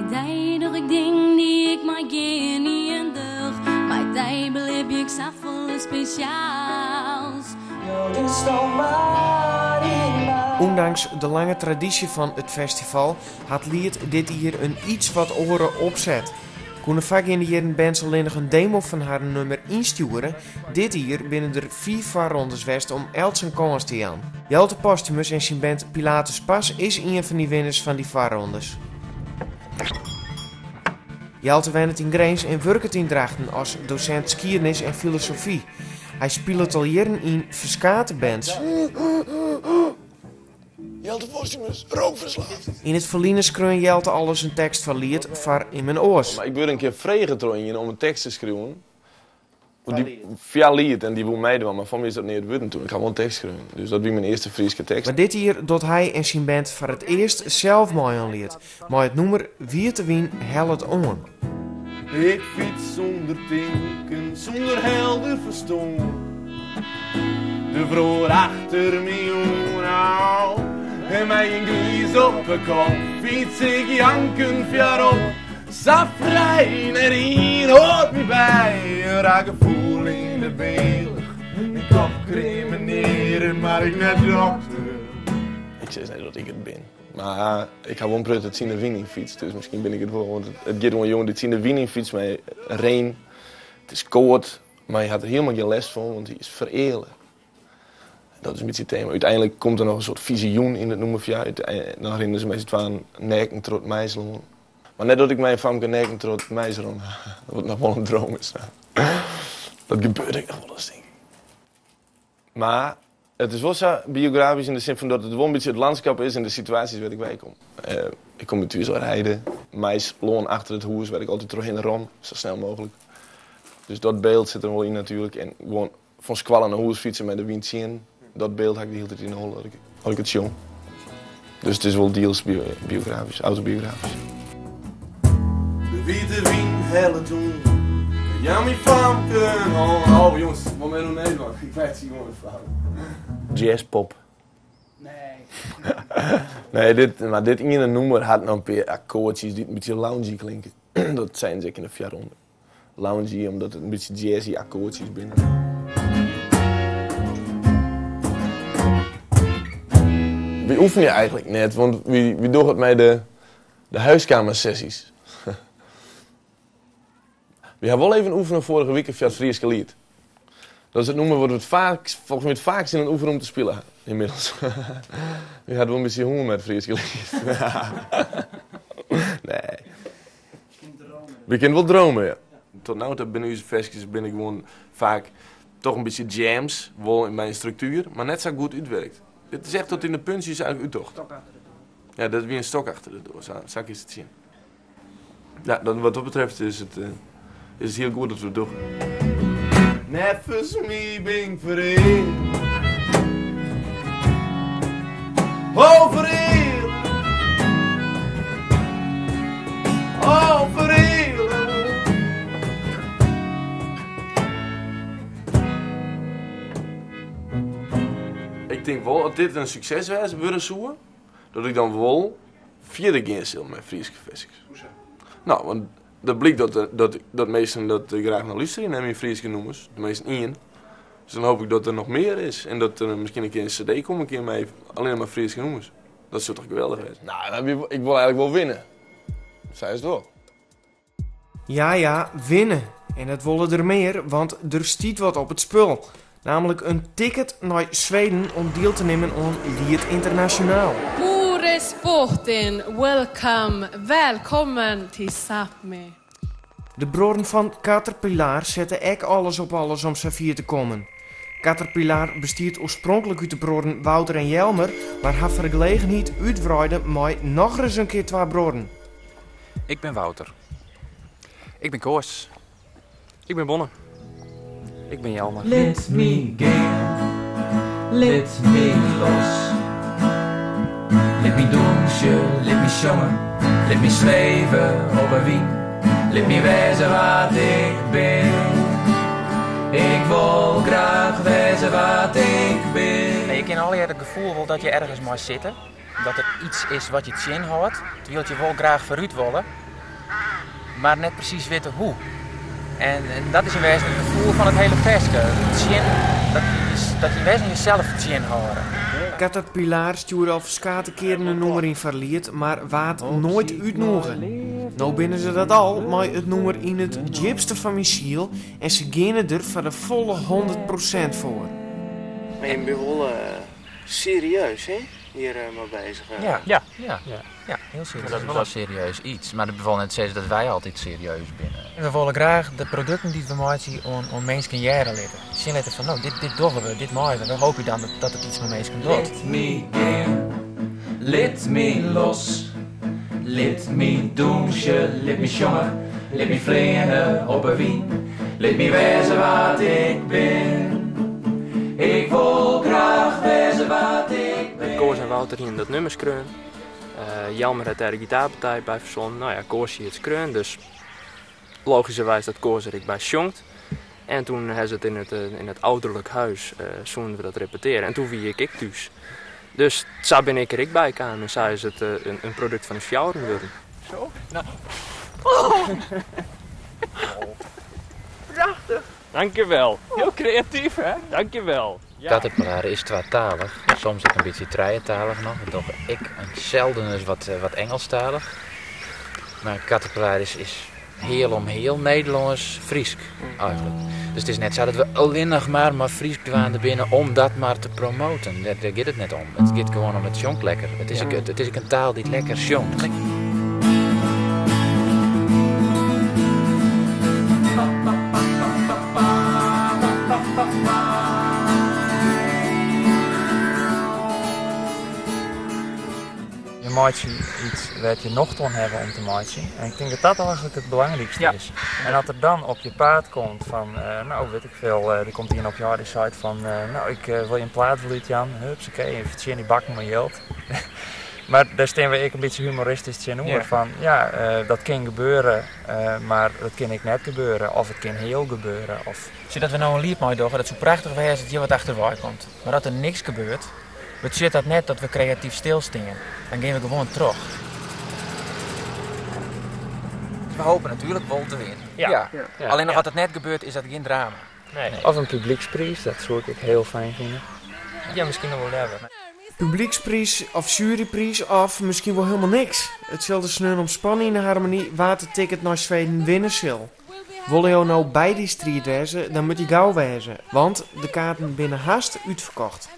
dy doch ik dingen dy't ik mei gjinien doch. Mei dy belibje ik safolle spesjaals. Ûndanks de lange tradysje fan it festival hat Liet dit jier in iets wat oare opset. Koene foargeande jierren bands allinnich in demo fan harren nûmer ynstjoere, dit jier binne der fiif foarrondes west om elts in kâns te jaan. Jelte Posthumus en syn band Pilatus Pas is ien fan dy winners fan dy foarrondes. Jelte wennet yn Grins en wurket yn Drachten as dosint skiednis en filosofy. Hy spilet al jierren yn ferskate bands. Jelte Posthumus, rookferslaafd. Yn it ferline skreaun Jelte alris in tekst foar Liet foar immen oars. Mar ik wurd in kear frege troch ien om in tekst te skriuwen. Foar Liet en dy woe meidwaan, mar foar my is dat neat wurden toen. Ik ha wol in tekst skreaun, dus dat wie myn earste Fryske tekst. Mar dit jier docht hy en syn band foar it earst sels mei oan Liet, mei it nûmer Wiete Wyn hellet oan. Ik fyts sûnder tinken, sûnder helder ferstân. De wrâld achter my oan. En mei in griis op 'e kop fyts ik jankend foarop. Sa frij, net ien hâldt my by. In raar gefoel yn de bealch, myn kop kriminearret, mar ik net dokter. Ik sis net dat ik it bin. Mar ik ha wol in protte tsjin de wyn yn fytst, dus miskien bin ik it wol. Want it giet oer in jonge dy't tsjin de wyn yn fytst mei rein. It is koud, mar hy hat der hielendal gjin lêst fan, want hy is fereale. Dat is in bytsje it tema. Uteinlik komt der noch in soart fizioen yn it nûmer foar. Dan rinne se mei syn twaen neaken troch it maislân. Mar net dat ik mei in famke neaken troch it mais rûn ha, wat noch wol in droom is. Dat gebeurt ek noch wolris, tink ik. Mar it is wol sa biografysk yn de sin fan dat it wol in bytsje it lânskip is en de situaasjes wêr't ik wei kom. Ik kom út Twizelerheide, maislân achter it hûs wêr't ik altyd trochhinne rin, sa snel mooglik. Dus dat byld sit der wol yn natuerlik. En gewoan fan skoalle nei hûs fytse mei de wyn tsjin, dat byld ha ik de hiele tiid yn de holle as ik it sjong. Dus it is wol diels biografysk, autobiografysk. De wiete wyn hellet oan. Jou my famke in hân. Oh jonges, wol men oer Nederlân? Ik weet het gewoon fout. Jazzpop. Nee. Nee, dit, mar dit iene nûmer hat noch in pear akkoardsjes dy't in bytsje loungy klinke. Dat seinen se ek yn de foarronde. Loungy omdat it in bytsje jazzy akkoardsjes binne. Wy oefenje eigentlik net, want wy, wy dogge it mei de, de huiskamersessies. Wy ha wol even oefene foarige wike foar it Fryske liet. Dat is it nûmer wat we it faakst, folgens my it faakst yn in oefenrûmte spile ha, ynmiddels. Wy ha wol in bytsje honger mei it Fryske liet. Nee. We kinne wol drome, ja. Tot no ta binne ús ferskes binne gewoan faak toch in bytsje jams, wol mei in struktuer, mar net sa goed útwerkt. Dit is echt tot yn de puntsjes eigentlik úttocht. Ja, dat wie in stok achter de doar, sa, sa kinst it sjen. Ja, dat, wat dat betreft is it, eh, is it hiel goed dat we it dogge. Neffens my bin ik fereale. Oh, fereale. Oh, fereale. Ik tink wol, as dit in sukses wêze wurde soe, dat ik dan wol fierder gean sil mei Fryske ferskes. No, want dat blykt dat, dat, dat minsken dat graach nei lústerje nei myn Fryske nûmers, teminsten ien. Dus dan hoopje ik dat der noch mear is en dat der miskien in kear in CD komme kin mei allinne mar Fryske nûmers. Dat soe toch geweldich wêze. No, ik wol eigentlik wol winne. Sa is it wol. Ja, ja, winne. En dat wolle der mear, want der stiet wat op it spul. Namelijk in ticket nei Sweden om diel te nimmen oan Liet Ynternasjonaal. Boris welcome, välkommen till Sápmi. De bruorren fan Caterpilar sette ek alles op alles om safier te kommen. Caterpilar bestiet oarspronklik út de bruorren Wouter en Jelmer, mar ha foar de gelegenheid útwreide mei nochris in kear twa bruorren. Ik bin Wouter. Ik bin Koos. Ik bin Bonne. Ik bin Jelmer. Lit my gean, lit my los. Lit my dûnsje, lit my sjonge, lit my sweve op 'e wyn. Lit my wêze wa't ik bin. Ik wol graach wêze wa't ik bin. Je kinne allegear it gefoel wol dat je ergens mei sitte. Dat der iets is wat je tsjinhâldt, terwijl je wol graach foarút wolle. mar net presys witte hoe. En, en dat is yn wêzen it gefoel fan it hiele ferske. Tsjin, dat, dat je yn wêzen jesels tsjinhâlde. Caterpilar stjoerde al ferskate kearen in nûmer yn foar Liet, mar waard noait útnûge. No binne se dat al mei it nûmer Yn it djipste fan myn siel en se geane der foar de folle 100% foar. Mar jim binne wol serieus hè, hjir mei beuzich? Ja, ja, ja. Ja, hiel serieus. Dat is wol in serieus iets. Mar dat wol net sizze dat wy altyd serieus binne. We wolle graach de produkten dy't we meitsje oan, oan minsken hearre litte. Sjen litte fan, no, dit, dit dogge we, dit meie we. We hoopje dan dat, dat it iets mei minsken docht. Lit my gean, lit my los. Lit my dûnsje, lit my sjonge, lit my fleane op 'e wyn. Lit my wêze wa't ik bin. Ik wol graach wêze wa't ik bin. Koos en Wouter hiene dat nûmer skreaun. Jelmer hat dêr de gitaarpartij by fersonnen. No ja, Koos hie it skreaun, dus logischerwijs dat Koos der ek by sjongt. En toen ha se it yn it ouderlijk huis, soene we dat repetearje. En toen wie ik ek thús. Dus sa bin ik der ek by kaam en sa is it in produkt fan ús fjouweren wurden. Zo? Nou. Prachtich. Dankjewel. Hiel kreatyf, hè? Dankjewel. Ja. Caterpilar is twatalich, soms ek in bytsje trijetalich noch. We dogge ek selden ris wat, wat Ingelsktalich. Mar Caterpilar is, is heal om heal Nederlânsk-Frysk eigentlik. Dus it is net sa dat we allinnich mar mei Frysk dwaande binne om dat mar te promoten. Dêr, dêr giet it net om. It giet gewoan om it sjongt lekker. It is, ek, it is ek in taal dy't lekker sjongt. Je meitsje iets wêr't je nocht oan hawwe om te meitsjen. En ik tink dat dat eigentlik it belangrykste is. En as der dan op je paad komt fan, no wit ik veel, der komt ien op je ôf dy seit fan, no ik wol je in plaat wol útjaan, hupsakee, fertsjin dy bakken mei jild. Mar dêr stean we ek in bytsje humoristysk tsjinoer fan, ja, dat kin gebeure, mar dat kin ek net gebeure, of it kin heal gebeure. Of... Sjoch, dat we no in liet meidogge, dat soe prachtich wêze as hjir wat achterwei komt. Mar as der niks gebeurt, betsjut dat net dat we kreatyf stilstean. Dan gean we gewoan troch. We hopen natuerlik wol te winnen. Ja. Allinnich as it net gebeurt, is dat gjin drama. Nee. Of in publykspriis, dat soe ik ek hiel fijn fine. Ja, miskien noch wol leaver. Publykspriis of sjuerypriis of miskien wol hielendal niks. It sil der sneon om spanne yn de Harmonie wa't de ticket nei Sweden winne sil. Wolle jo no by dy striid wêze, dan moat je gau wêze, want de kaarten binne hast útferkocht.